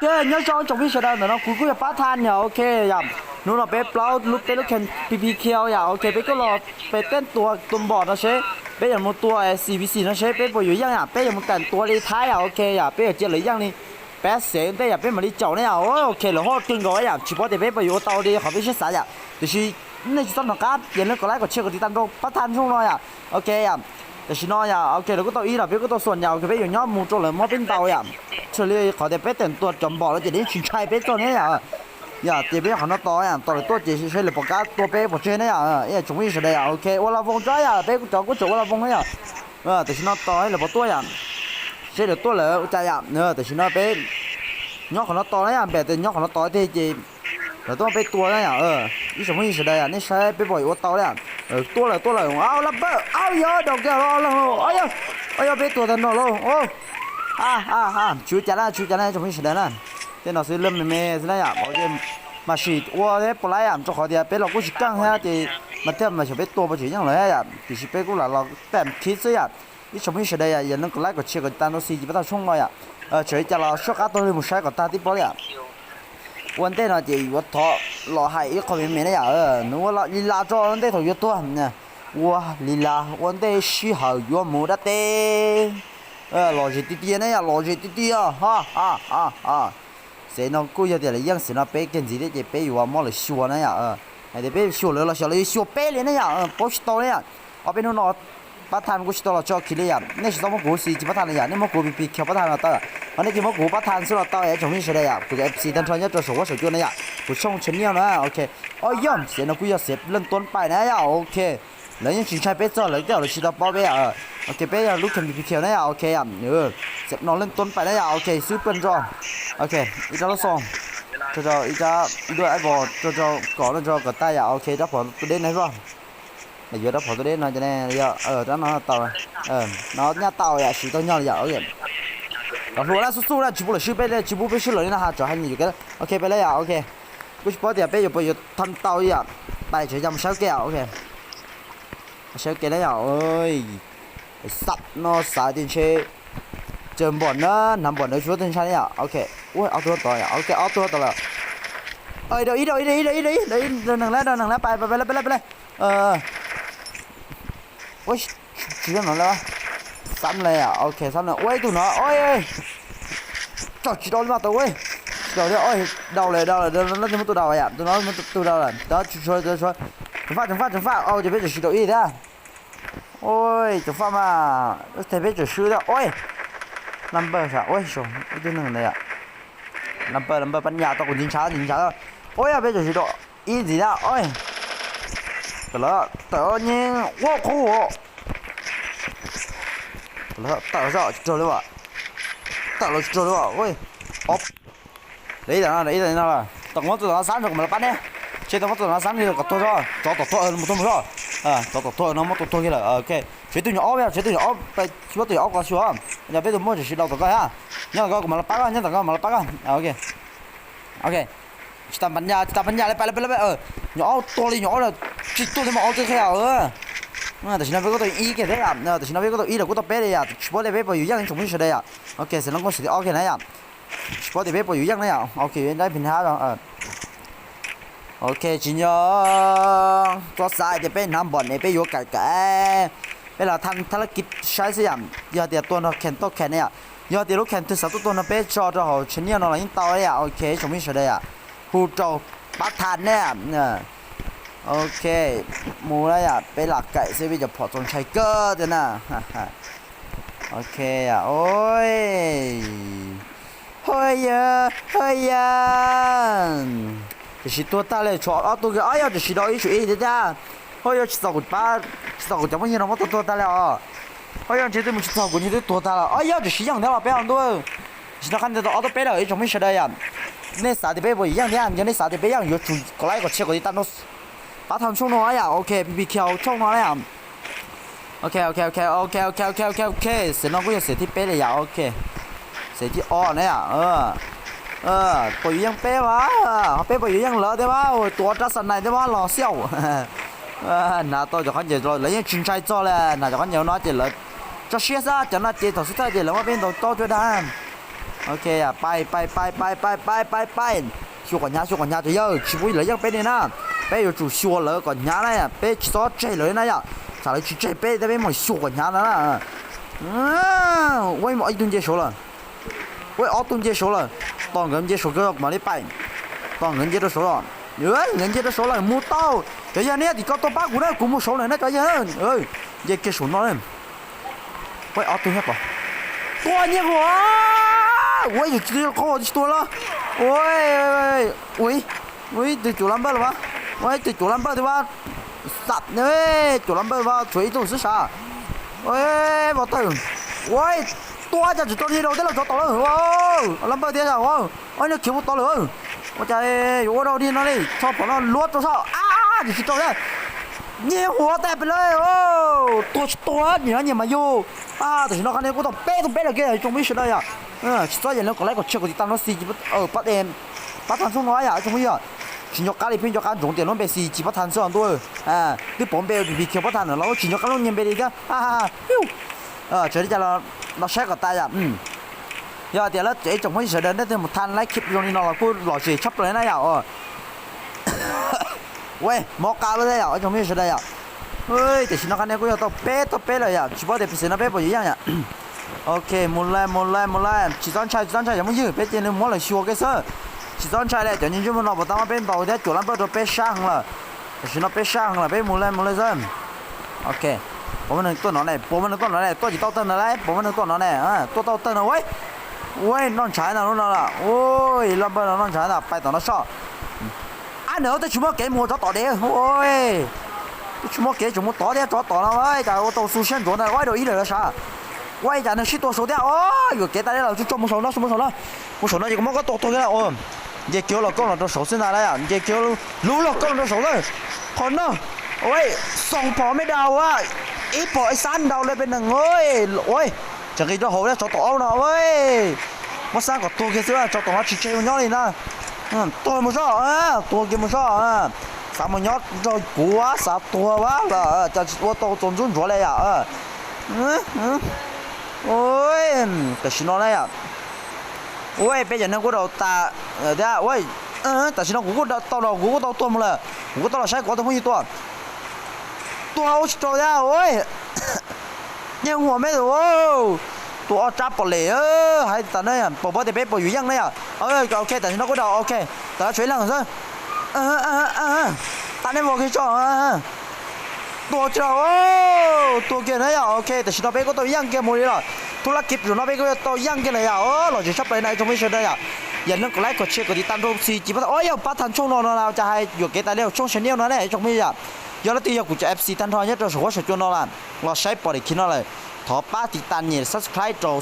Nhớ cho chồng biết sửa đời nó, nó cúi cúi là pá than nhỉ, ok nhỉ. Nó là bé plau, lúc bé lúc khen pi pi kiao nhỉ, ok, bé cứ lo bé tên tua tôm bò nó sẽ, bé là một tua S C B C nó sẽ, bé bao nhiêu yang nhỉ, bé là một tản tua đi Thái à, ok nhỉ, bé ở chia lấy yang đi. Bé sẽ bé là bé mà đi chậu này à, ôi, ok, là hot kinh rồi nhỉ, chỉ có thể bé bao nhiêu tàu đi khỏi bé sẽ xả nhỉ. Thì chỉ nên chỉ tao nó cắt, giờ nó có lái có chia có đi tan đâu, pá than không nó nhỉ, ok nhỉ. Thì chỉ nó nhỉ, ok, nó có tàu ý là bé có tàu xuân nhỉ, ok, bé nhiều nhóm một trâu lợn mót bên tàu nhỉ. Cho nên khỏi để bé tên tua chồng bò nó chỉ đến chín trai bé cho này nhỉ. ຢາ ເຕະໄປຫາເນາະ ຕໍ່ຫຍັງ ຕໍ່ເລີຍ ຕົວເຈ ໃຊ້ເລີຍ ປະກາດຕົວເປ້ ປະເຊນະຫຍັງ ເອີ ເອີ ຊົງມີສະແດງ ໂອເຄ ໂອລາວົງ ຈ້ອຍ ເປ້ ຈອກ ກູໂຈ ໂອລາວົງ ນະຫຍັງ ເອີ ແຕ່ຊິເນາະ ຕໍ່ໃຫ້ເລີຍ ບໍ່ຕົວຫຍັງ ເຊເລີຍ ຕົວເລີຍ ຈາຫຍັງ ເອີ ແຕ່ຊິເນາະ ເປ້ ຍອກເຂົາເນາະ ຕໍ່ນະຫຍັງ ແບບແຕ່ຍອກເຂົາເນາະ ຕໍ່ເທເຈ ແລ້ວຕ້ອງໄປຕົວນະຫຍັງ ເອີ ອີສອງຄົນນີ້ສະແດງ ນີ້ໃຊ້ໄປບໍ່ອວດເຕົາແລ້ວ ເອີ ຕົວເລີຍ ຕົວເລີຍ ເອົາລະເບີດ ເອົາຢາ ດອກແກ້ວ ເອົາລະ ເອົາຢາ ເອົາຢາ ໄປຕົວແທນເນາະ ໂອ້ ອາ ອາ ອາ ຊູຈະລະ ຊູຈະລະ ຊົງມີສະແດງນະ. ເຈົ້າໜໍ່ຊື້ເລີ່ມແມ່ໆ ຊິນະຢາ ເອົາເຈົ້າມາສີດອົວເດ້ ບໍ່ຫຼາຍອາ ເຈົ້າຂໍດຽວເປັດລາວກູຊິກັງແທ້ເຈ ມາແທມມາຊິເປັດຕົວບໍ່ຊິຫຍັງເລີຍຍາ ຕິຊິເປັດກູລະລາວແຕ້ມຄິດຊະຍາ ອີສະມີສະໄດຍາ ຢ່າລືມກົດໄລກົດແຊ ກົດຕິດຕາມໂຕຊີຈິປະທາຊົງລອຍອາ ເອີ ເຊີຍຈາລາວຊວກອາໂຕເລີຍໝູ່ຊາຍກໍຕາຕິປອລຍາ ອວນເຕນອນເຈ ຢູ່ວ່າເທາະລໍໃຫ້ອີກຄອມເມັນນະຢາ ເອີ ໜູວ່າລີລາຈໍອວນເຕເທາະຢູ່ຕົວນະ ອວນເຕຊິເຮົາຢູ່ໝູ່ດາເຕ ເອີ ລໍເຈຕິເຕຍນະຢາ ລໍເຈຕິເຕຍ ຮາ ຮາ ຮາ ຮາ. ເສຍເນາະ ກູຢາເຕລະຍັງເສຍເນາະ ເປເກັນຊິເດເຈເປຢູ່ວ່າມໍເລີຍຊົວນະຍາ ເອີ ໃຫ້ເດເປຊົວເລີຍ ລາວຊົວເລີຍ ຊົວເປເລີຍນະຍາ ເອີ ໂປຊິໂຕເລີຍ ເອົາເປັນໜໍ່ ປະທານກູຊິໂຕລາວຊອກຄິເລຍາ ເນຊິໂຕມໍກູຊິຈິປະທານນະຍາ ເນມໍກູປີປີຂຽວປະທານລາວເຕີ ອັນນີ້ຈິມໍກູປະທານສຸລາວເຕີ ເອຊົງມີສະໄດຍາ ກູຈະເອັຟຊີທັນທອນຍາໂຈໂຊວາໂຊຈູນະຍາ ກູຊ່ອງແຊນແນວນະ ໂອເຄ ໂອ້ຍ ຍອມ ເສຍເນາະ ກູຢາເສຍເລີ່ມຕົ້ນໄປນະຍາ ໂອເຄ. ແລ້ວຍັງຊິໃຊ້ເປຈໍ ແລ້ວເຈົ້າຊິຕອບເປ້ເອ ເອີ ໂອເຄ ເປຢາລູກເຂັມຢູ່ພີເຄນະ ໂອເຄ ເອີ ເຈັບນອນເລີ່ມຕົ້ນໄປນະ ໂອເຄ ຊື້ເພິ່ນຈໍ ໂອເຄ ອີຕາລະສອງ ເຈົ້າ ເຈົ້າ ອີຕາ ອີດ້ວຍໄອ້ບໍ່ ເຈົ້າ ເຈົ້າ ກໍເຈົ້າກໍຕາຍ ໂອເຄ ດັບພໍຕົວເດນໃຫ້ບໍ່ ໄດ້ຢູ່ດັບພໍຕົວເດນໜ້ອຍຈະແນ່ ເອີ ຕານອນເຕົາ ເອີ ນອນຍາເຕົາ ຊິຕ້ອງຍອດ ໂອເຄ ກໍຮູ້ແລ້ວ ສູ້ໆ ນະ ຊິບໍ່ເຫຼືອຊື່ເປເລີຍ ຊິບໍ່ເປັນຊື່ເລີຍນະ ຫາຈອດໃຫ້ຢູ່ກັນ ໂອເຄ ໄປເລີຍ ໂອເຄ ກູຊິບໍ່ຕຽເປຢູ່ ບໍ່ຢູ່ທຳເຕົາ ໄປ ຈະຢຳເຊົາແກ້ວ ໂອເຄ ເຊວເກໄດ້ຫຍັງ ໂອ້ຍ ໄອ້ສັດເນາະ ສາຍຕີນເຊ ເຈີມບ່ອນເດີ ນຳບ່ອນເດີ ຊຸດເຕັນຊັນນີ້ ໂອເຄ ໂອ້ຍ ເອົາຕົວຕໍ່ ໂອເຄ ເອົາຕົວຕໍ່ແລ້ວ ເອີຍ ໂດນອີກ ໂດນອີກ ໂດນອີກ ໂດນອີກ ໂດນອີກ ໂດນໜຶ່ງແລ້ວ ໂດນໜຶ່ງແລ້ວ ໄປ ໄປ ໄປ ໄປ ໄປ ເອີ ໂອ້ຍ ຊິເລື່ອງນັ້ນແລ້ວວະ ຊ້ຳເລີຍ ໂອເຄ ຊ້ຳເລີຍ ໂອ້ຍ ຕູເນາະ ໂອ້ຍ ເຈົ້າຊິໂດນມາຕົວເວີຍ ຊິໂດນເດີ ໂອ້ຍ ເດົາເລີຍ ເດົາເລີຍ ໂດນ ໂດນ ໂດນຕົວເດົາ ໂດນ ໂດນຕົວເດົາ ເດີ ຊ່ວຍ ຊ່ວຍ ຈັ່ງຟ້າ ຈັ່ງຟ້າ ຈັ່ງຟ້າ ເອົາ ຈະເປັນ ຈະຊິໂດນອີກເດີ ໂອ້ຍ ຈະຟ້າມາ ເອີ ແຕ່ເປັນຈະຊື່ແລ້ວ ໂອ້ຍ ນຳເບີຊະ ໂອ້ຍ ຊົງ ອີກໜຶ່ງເລີຍ ນຳເບີ ນຳເບີ ປັນຍາ ຕະກຸນຍິງຊ້າ ຍິງຊ້າ ໂອ້ຍ ເປັນຈະຊິໂດນ ອີກຊິລະ ໂອ້ຍ ແຕ່ລະ ແຕ່ຍິງ ໂອ້ໂຫ ແຕ່ລະ ແຕ່ລະ ເຈົ້າເລີຍວ່າ ແຕ່ລະ ເຈົ້າເລີຍວ່າ ໂອ້ຍ ອອບ ເດ ເດ ເດ ຕະໂກນຕົວລະສາມ ຕະໂກນມາລະປານເດ ເຊຕະໂກນຕົວລະສາມ ນີ້ກໍຕົວ ຈອກຕົວ ເອີ ໝົດຕົວ ໝົດຕົວ ເອີ ຈອກຕົວ ເນາະ ໝົດຕົວ ຕົວນີ້ແຫຼະ ເອີ ໂອເຄ ເຊຕຸຍອອກ ເຊຕຸຍອອກ ໄປ ຊິວ່າຕຸຍອອກກໍຊິວ່າ ຢ່າໄປຕົວໝົດ ຊິເອົາຕົວກໍຫາ ຍັງກໍມາລະປານ ຍັງກໍມາລະປານ ໂອເຄ ໂອເຄ ຊິຕາມປັນຍາ ຊິຕາມປັນຍາ ໄປ ໄປ ໄປ ເອີ ຫຍໍ້ເອົາຕົວເລີຍ ຫຍໍ້ເອົາເລີຍ ຊິຕົວເລີຍ ມາເອົາຕົວແຄ່ ເອີ ແຕ່ຊິນຳໄປກໍຕົວອີກແຄ່ ແຕ່ຊິນຳໄປກໍຕົວອີກ ແລ້ວກໍຕົວເປເລີຍ ຊິບໍ່ໄດ້ໄປບໍ່ຢູ່ຢ່າງຊົງມີສະໄດຍາ ໂອເຄ ສະນັ້ນກໍຊິໄດ້ອອກແຄ່ນະ ສະປອດຕິເບໂປຢູ່ຢ່າງໃດ ໂອເຄ ໄດ້ເປັນຫ້າແລ້ວ ເອີ ໂອເຄ ຈິນຍອງ ຕົວຊ້າຍຈະເປັນນຳບ່ອນນີ້ ໄປຢູ່ໄກໆ ເວລາທຳພາລະກິດໃຊ້ສະຫຍາມ ຢ່າເຕຍຕົວນອກແຂນໂຕແຂນນີ້ ຢ່າເຕຍລູກແຂນຖືສາວຕົວຕົວນອກເປຈອດເຮົາຊະນຽວນອກຍິງເຕົາເດ ໂອເຄ ຊົງມີສະເດ ຜູ້ເຈົ້າປະທານແນ່ ໂອເຄ ໝູ່ລະຍະ ໄປລາກໄກ່ເຊວິຈະພໍດສົນໄຊເກີດນະ ໂອເຄ ໂອ້ຍ ເຮີຍເຮີຍ ຈະຊິຕົວຕາຍແລ້ວ ຊອດເອົາຕົວ ອາຍ ຈະຊິດອກອີກ ເຊເດ ໂອ້ຍ ຈະຕ້ອງກຸນປາ ຈະຕ້ອງກຸນຈະບໍ່ຍິງອອກມາຕົວຕາຍແລ້ວ ໂອ້ຍ ຈະຕ້ອງກຸນ ຈະຕ້ອງກຸນຕົວຕາຍແລ້ວ ອາຍ ຈະຊິຍັງແທ້ວ່າ ໄປເອົາຕົວ ຊິຕ້ອງຄັນເດ ອອກຕົວເປເດີ ອີກ ຊົງມີສະເດ ເນສາຕິເປບໍ່ຍັງເດ ເນສາຕິເປຍັງຢູ່ ກົດໄລກົດແຊກົດຕິດຕາມໂນ ປາທຳຊ່ອງນ້ອຍອະ ໂອເຄ ພີພີຄຽວຊ່ອງນ້ອຍອະ ໂອເຄ ໂອເຄ ໂອເຄ ເສຍນ້ອຍກູຢາກເສຍທີ່ເປເລີຍອະ ໂອເຄ ເສຍທີ່ອອນເລີຍອະ ເອີ ເອີ ປະຢູ່ຍັງເປວະ ເຮົາເປປະຢູ່ຍັງເລີເດວະ ໂອ້ຍ ຕົວຈັດສັນໄນເດວະ ຫຼໍ່ສ່ຽວ ເອີ ໜ້າໂຕຈະຄັນເຈລະຍັງຊິນໄຊຈໍແລະ ໜ້າຈະຄັນເຍວນ້ອຍເຈເລີ ຈະເຊຍຊະ ຈະໜ້າເຈຕໍ່ສຸດທ້າຍເຈເລີວ່າເປັນໂຕໂຕຈວຍດານ Ok, à, pay, pay, pay, pay, pay, pay, pay, pay. Xyuas kom hnyav, xyuas kom hnyav, tus yawg, tsis pub lawv yeej peb ne na. Peb yuav tsum xyuas lawv kom hnyav na yom, peb tsis txhob tseg lawv na yom. Tsam lawv tsis tseg peb, peb mam xyuas kom hnyav na. Ua, ib tug nce saud lawm. Ua, ob tug nce saud lawm. Tos nkawd nce saud kawg mam li pay. Tos nkawd nce rau saud lawm. Nkawd nce rau saud lawm, mus tau. Cov yawg ne, tim ko tuaj pab kuv na, kuv mus saud lawm na cov yawg. Nce kiag saud no na. Ua, ob tug nyob pom. Tua nyiag huam. Ua, yuav tsis tua los. Ua, ua, tus cuav lab npawj los mas. Ua, tus cuav lab npawj twb mas. Sab ne, cuav lab npawj mas tshuav ib tug xwb sas. Ua, vau tawg. Ua, tua cas tsis tau li rau thiab los tsov tom lawm. Lab npawj thiab sas. Ua, nws khiav mus tod lawm. Ua cas yuav ua rau li no li, tsho phom no luab rau sas. A, tsis tau thiab. Nyiag huam tas pem lawm. Tua tsis tua, nyiag nyiag mas yus. A, tam sim no qhov no kuj tau peb tug peb lawm kiag tsoom phooj ywg sawv daws yom. Tsis txhob yam li kom like kom share kom tiv tam rau xis pab than tshooj no yom tsoom phooj ywg. Tsis nco qab li, pheej nco qab ntsoov tias lub npe xis pab than xwb ntuj. Twb pom npe vpq pab than los tsis nco qab lub npe li thiab. Tsam li cas los saib kom tas yom. Yog tias lawv cov ib tsoom phooj ywg sawv daws leej twg mus than laib clip zoo li no los kuj lom zem tshaj plaws na yom. Ua, mob qab lawm thiab yom ib tsoom phooj ywg sawv daws yom. Tam sim no qhov no kuj yog tau peb tau peb lawm yom, tsis paub tias pem no peb puas yuav yeej yom. Ok, mus lawm mus lawm mus lawm, tsis txhob ntshai tsis txhob ntshai cov phooj ywg, peb cia li muab lawv xyuas kiag xwb. Tsis txhob ntshai li, cov nyiag ntsej muag no puas tab muab peb ntaus thiab, cuav lab npawj rau peb sab heev lawm. Tam sim no peb sab heev lawm, peb mus lawm mus lawm xwb. Ok, puas muaj neeg tuaj no ne, puas muaj neeg tuaj no ne, tuaj tsis tau tawg no lauj, puas muaj neeg tuaj no ne, tuaj tau tawg no ua. Ua, noj ntshai ntag lub no lawm. Ua, lab npawj no noj ntshai ntag, pais tom no soj. A, nws twb tsis muaj kev mus tsov tom deb. Ua, twb tsis muaj kev tseem mus tod thiab tsov tom no, cas ua tau xu siab ntsuav ntag, ua, rau ib lawm sas. Ua, cas nws sib tua saud thiab. Yuam kev tas li lawm, tsuag tsuag mus saud no, mus saud no, mus saud no ces kuv muab koj tua tuag kiag lawm. Nce kiag los koj los rau saud xwb ntag lauj, nce kiag lub los koj los rau saud lawm. Qhov no, ua, xoom phom me daus a, ib phom ib xab daus li pem nees. Ua, tseem nqis rau hauv thiab tsov tom no ua. Muab xab kom tuag kiag xwb, tsov tom no tsis tseg mus nyob li na. Tuag mus soj, tuag kiag mus soj. Xav mus nyob nrog kuv, xav tuag ua, cas tsis ua tau txaus ntxub ntsuav li yom. Tam sim no na yom. Ua, peb cov neeg kuj daus tas thiab ua. Tam sim no kuv kuj tau los, kuv kuj tau tuag mus lawm, kuv kuj tau los saib kuv ob tug phooj ywg tuaj. Tuag ua tsis rau thiab ua. Nyiag huam me ua. Tua ob tsab pom lem, hais tas na, puas paub tias peb puas yuav yeej na yom. Ok, tam sim no kuj daus, ok, tas tshuav ib leeg xwb. Tas nej vau kiag tso. Tuag tsis rau, tuag kiag na yom. Ok, tam sim no peb kuj tau yeej kiag mus li lawm. Thu lab clip zaum no peb kuj tau yeej kiag lawm yom. Lom zem tshaj plaws na ib tsoom phooj ywg sawv daws yom. Yam li kom like kom share kom tiv tam rau xis pab than, ua, pab than tshooj no no lauj, cas hais yuam kev tas li tshooj channel no na ib tsoom phooj ywg yom. Yog leej twg yog kuv cov FC tag nrho nyob rau saum huab saum cua no lawm, los saib pom daim clip no lawm, thov pab tiv tam nyem subscribe rau